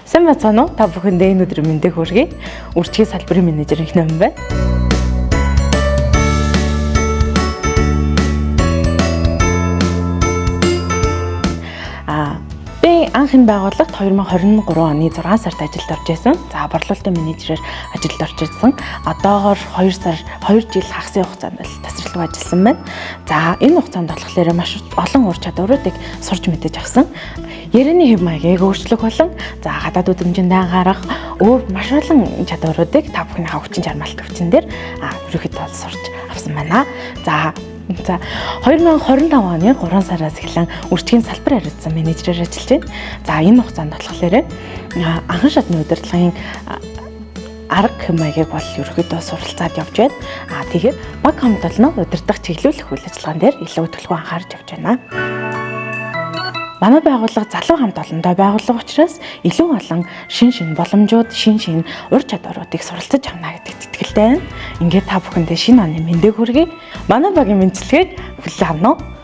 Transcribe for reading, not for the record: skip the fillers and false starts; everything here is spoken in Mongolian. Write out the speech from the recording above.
Сайн байцгаана уу? Та бүхэндээ энэ өдрийн мэндийг хүргэе. Үржихийн салбарын менежер их ном байна. Би анх энэ байгууллагт 2023 оны 6 сард ажилд орж исэн. За, борлуулалтын менежерээр ажилд орж исэн. Одоогоор 2 сар 2 жил хагасын хугацаанд л тасралтгүй ажилласан байна. За, энэ хугацаанд болохоор маш олон ур чадваруудыг сурч мэдэж авсан. Ярианы хэв маягийг өөрчлөх болон за гадаад үдэмжинд анхаарах өөр маш олон чадваруудыг та бүхний хүчин чармаалт өвчин дээр ерөнхийдөө бол сурч авсан байна. За 2025 оны 3 сараас эхлэн үржихийн салбар хариуцсан менежерээр ажиллаж байна. За, энэ хугацаанд болохоор анхан шатны удирдлагын арга хэв маягийг бол ерөнхийдөө суралцаад явж байна. Тэгэхээр баг хамт олноо удирдах чиглүүлэх үйл ажиллагаан дээр илүү төлхөө анхаарч явж байна. Манай байгууллага залуу хамт олонтой байгууллага учраас илүү олон шин боломжууд, шин ур чадваруудыг суралцаж авна гэдэгт итгэлтэй байна. Ингээд та бүхэндээ шинэ оны мэндийг хүргэе. Манай багийн мэндчилгээг хүлээн авна уу?